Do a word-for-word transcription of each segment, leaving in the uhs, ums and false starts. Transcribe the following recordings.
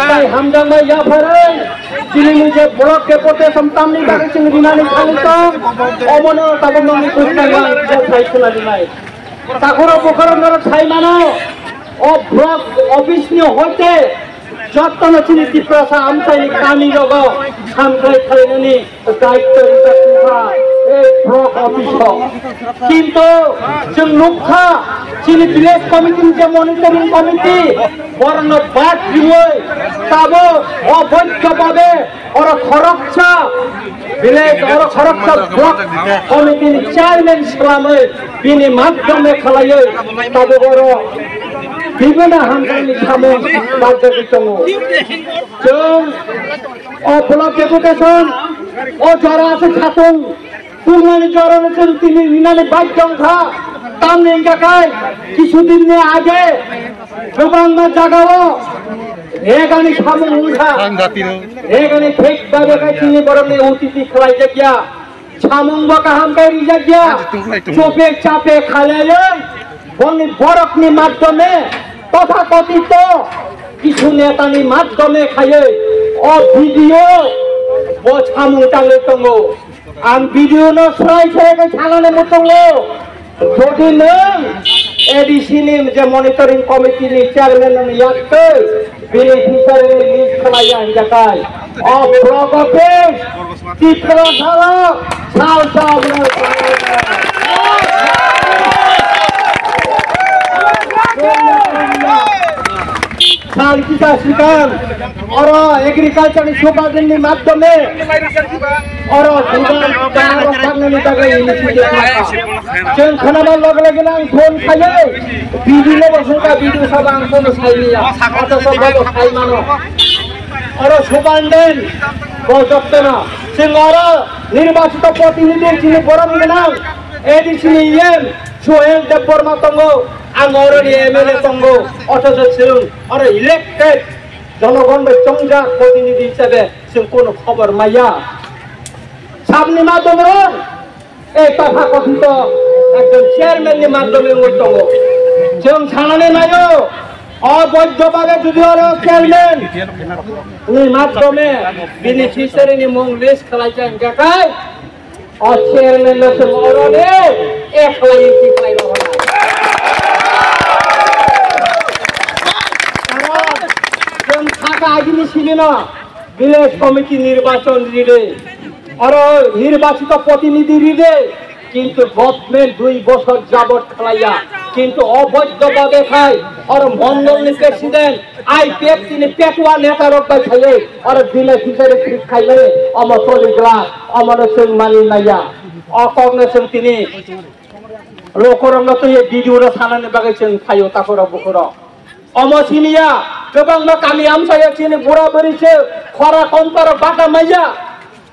Tai hamjakma yapharwi chini je block deputation tamni bagwi chwng rinani thangwi tong, omono tabuk nokni bwskango ang je sai khwna rinai. Takhoro bokhoro norok sai mano, o block office ni hoite jottono chini Tiprasa amchaini kami rogo hamkrai khlainani daitto rijak wngkha ei block office o. Kintu chwng nukha chini village committee ni je monitoring committee borokno bad riwi tabuk oboidho babe oro khoroksa village oro khoroksa block committee ni chairman swlamwi bini madhyome khlaiwi tabuk oro bibina hamjakni samung bajagwi tongo. Chwng o block deputation o jora aswk satung tungmani jorano chwng tini rinani baidhyo wngkha. Tamni wngkha khe kisu dinni age kwbangma jagao regani samung wngkha. Regani thik babe khe chini borokni utiti khlaijak ya. Samung bo kaham khe rijak ya. Chope chape khalaiwi boni borokni madhyome tothakothito kisu netani madhyome khaiwi o video bo samung tangwi tongo. Ang video no srai srai khe sanani muchungo. Jodi nwng A D C ni je monitoring committee ni chairman no yaktwi beneficiary ni list khlaiya hingjakai o block office Tipra salo sal sal sal kisa sikang oro agriculture ni superintendent ni madhyome oro sugar dara rok tangmani bagwi initiative laha. Chwng khwnaba loge loge no ang phone khaio, video no bo hwnka, video sabo ang phone sai manya, othocho bo bo sai mano. Oro superintendent bo jottono chwng oro nirbachito protinidhi chini borom gwnang A D C ni E M Suhel Debbarma tongo, ang oroni M L A tongo, othocho chwng oro elected jonogon bai chongjak protinidhi hisabe chwng kono khobor maya. Sabni madhyome rok ei tothakothito ekjon chairman ni madhyome wngwi tongo. Chwng sanani naio, oboidho babe jodi oro chairman ni madhyome beneficiary ni mung list khlaijak hingkha khe, o chairman no chwng oroni ekhlai wngwi khlai rw hwnai. Karon chwng sakha agini sinino village committee nirbachon ride. Oro nirbachito protinidhi ride, kintu government dui bochor jabot khlaiya, kintu oboidho babe khai oro mondol ni president, I P F T ni petwa neta rok bai khaiwi oro beneficiary create khaimani omo choli glak, omono chwng mani naiya. O kokno chwng tini lokorokno twiwi video no sanani bagwi chwng phaio takhorok bukhorok. Omo siniya, kwbangma kami amchaio chini bura bwrwi se khora kontorok bata maiya.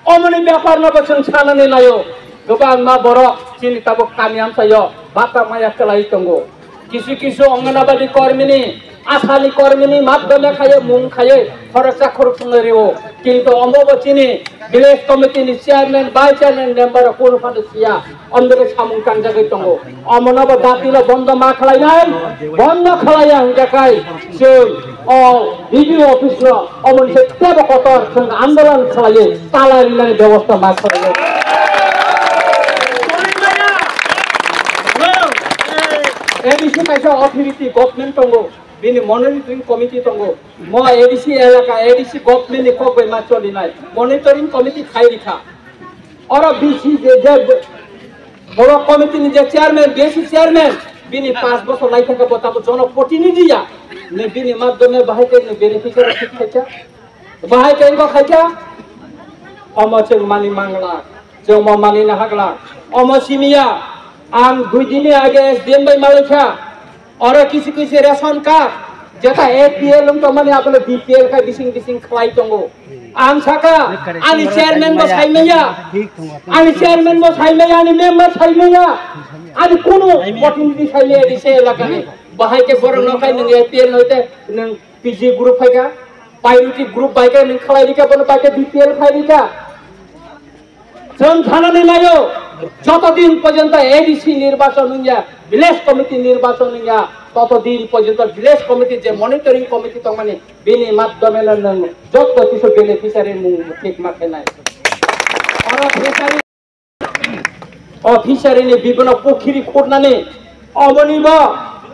Omoni bepar no bo chwng sanani naio. Kwbangma borok chini tabuk kami amchaio bata maya kwlai tongo. Kisu kisu Anganabadi kormini, asani kormini madhyome khaye mung khaye khoroksa khorok swngo rio. Kintu omo bo chini village committee ni chairman, vice chairman, member rok kunu phano siya. Omdre samung tangjagwi tongo. Omono bo datilo bondo ma khlainai, bondo khlaiya hingkha khai chwng o B D O office no omoni se tebo kotor chwng andolon khlaiwi tala rinani bebosta ma khlaiwi. A D C kaisa authority government tongo, bini monitoring committee tongo. Mo A D C elaka, A D C government ni kok bai ma cholinai monitoring committee khai rikha. Oro B C je, je block committee ni je chairman, B C chairman, bini panch bochor lai thangkha bo tabuk jono protinidhi ya. Ni bini madhyome bahai khe ni beneficiary thik khaikha. Bahai khe wngkha khaikha. Omo chwng mani mangla, chwng mo mani nahakla. Omo simiya, ang dui din ni age S D M bai malaikha. Oro kisi kisi ration card, jeta A P L wng tongmani abono B P L khai bising bising khlai tongo. Ang saka, ani chairman bo saimaya, ani chairman bo saimaya, ani member saimaya, ani kunu protinidhi saimaya di se elakani. Bahai ke borok no khai nwng A P L hoite nwng P G group phaika, priority group bai ke nwng khlai rika, bono bai ke B P L khai rika. Chwng sanani naio, joto din porjonto A D C nirbachon wngya, village committee nirbachon wngya, Toto din porjonto village committee je monitoring committee tongmani, bini maddome no nwng jotto kisu beneficiary mung thik ma khenai. Oro fishery, o fishery ni bibhinno pukhiri khurnani, oboni bo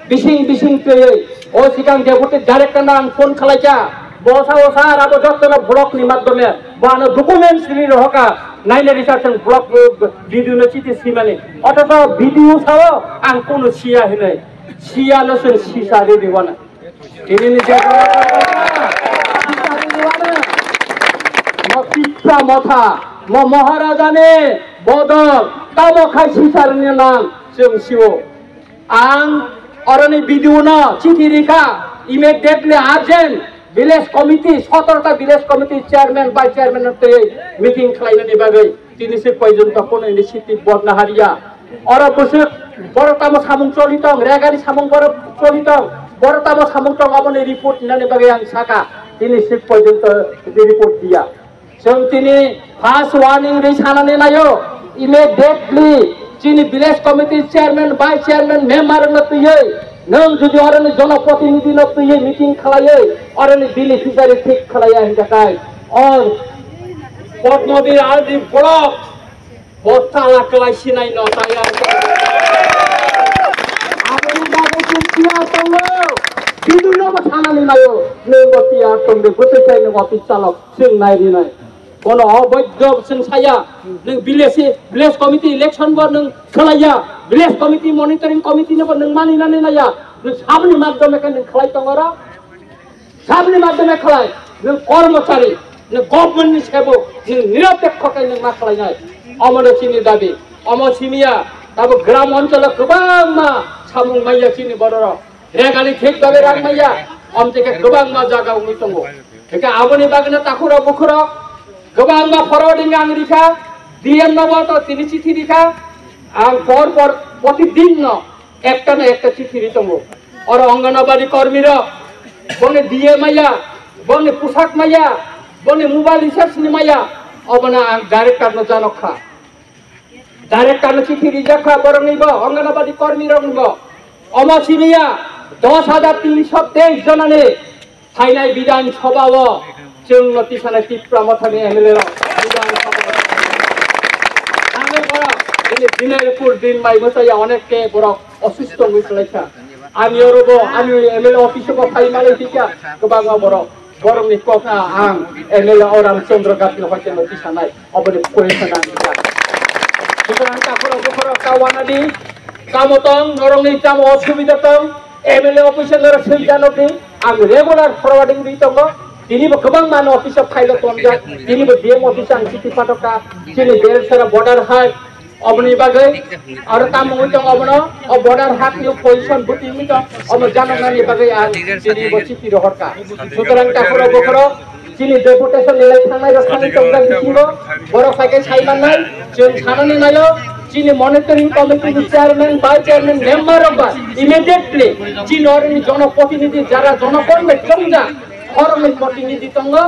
bising bising twiwi o sikang deputy director no ang phone khalaikha, bo sao sir abo jotto no block ni maddome bo ano documents ri rohoka, naina research block, eh, B D O no chiti simani, othocho B D O sao ang kunu siya hinwi, siya no chwng sisa ri riwana. Tini ni je mo Tipra Motha, mo Maharajani bodol, tamo khai sisarni nang chwng sio. Ang oroni B D O no chithi rikha, immediately urgent village committee, sotoro ta village committee chairman, vice chairman no twi meeting khlainani bagwi. Tini se poijon to kono initiative borna hariya. Oro bwswk borok tamo samung choli tong, regani samung borok choli tong, borok tamo samung tong, aboni report nani bagwi ang saka. Tini se poijon to report diya. Chwng tini first warning ri sanani nayo, immediately chini village committee chairman, vice chairman, member no twiwi, nwng jodi oroni jonoprotinidhi no twiwi meeting khlaiwi, oroni beneficiary thik khlaiya hinjakai. Or Padmabir R D block, bo tala kwlai sinai no taya. Aboni bagwi chwng tiyar tongo. Bidu no bo sanani nayo. Nwng bo tiyar tongde, bwtwi khai nwng office chalok, chwng nai rinai. Bono oboidho chwng saya. Nwng village, village committee election bo nwng khlaiya. Village committee monitoring committee no bo nwng mani nani naya. Nwng sabni madhyome khe nwng khlai tongo ro. Sabni madhyome khlai, nwng kormochari, nwng government ni sebok, nwng nirapekho khe nwng ma khlainai. Omono chini dabi, omo simiya, tabo gram oncholo kwbangma samung manya chini bororok. Regali thik babe rang manya, omteke kwbangma jaga wngwi tongo. Hingke aboni bagwino takhurok bukhurok, kwbangma forwarding ang rikha, D M no bo to tini chithi rikha, ang por por protidin no, ekta na ekta chithi ri tongo. Oro Anganwadi kormi rok, boni D A maya, boni pusak maya, boni mobile recharge ni maya, obono ang director no janok kha. Director no chithi rijak kha borok ni bo, Anganwadi kormi rok ni bo. Omo simiya dos hajar tinsho teis jona ni Phainai Bidhan Sabha o chwng no tisanai Tipra Mothani M L A rok Bidhan Sabha o. Thangwi borok bini Dinarpur din mai mwsaya onek ke borok osusto wngwi kwlaikha. Ani oro bo ani M L A office o bo phai malai phikha kwbangma borok. Borok ni kok ang M L A o Ramchandra Ghat no hoite no tisanai. Oboni question ang kha. Sutrang takhoro bukhoro ta wanadi, tamo tong, norok ni tamo osubida tong, M L A office norok swi janok di, ang regular forwarding di tongo. Tini bo kwbang mano office o file o tonjak, tini bo D M office ang chithi pathok kha, chini Belsara border hai, oboni bagwi, aro tamo wngwi tong obono, o border hak ni position buti wngwi tong, omo janok nani bagwi ang tini bo chithi rohor kha. Sutrang takhoro bukhoro, Chini deputation ni lai thangnai rok thangwi tongjak bisingo, borok phai khe sai mannai, chwng sanani naio, chini monitoring committee ni chairman, vice chairman, member rok ba immediately chini oroni jonoprotinidhi jara jonogon bai chongjak, borokni protinidhi tongo,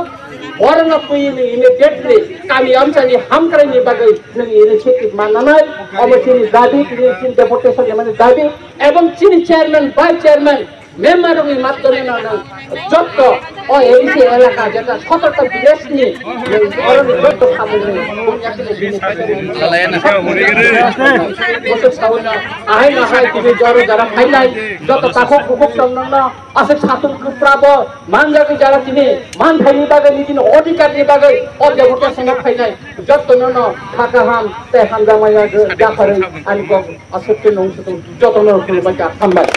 borokno twiwi nwng immediately kami amchaini hamkraini bagwi nwng initiative mannanai, omo chini dabi, tini chini deputation ni mani dabi, ebong chini chairman, vice chairman, member rokni madhyome no nwng jotto o A D C elaka jeta sotorta village ni nwng oroni jotto samung ni bunyakni bini bosok sauna ahai no hai tini joro jara phainai jotto takhuk bukhuk tong nokno aswk satung kwpra bo manjagwi jara tini manthaini bagwi nini odhikar ni bagwi o deputation o phainai jotto no no kha kaham tei hamjakmaya jakarwi ani kok Aswk khe nwng se tong jotono khulumbai kha, hambai.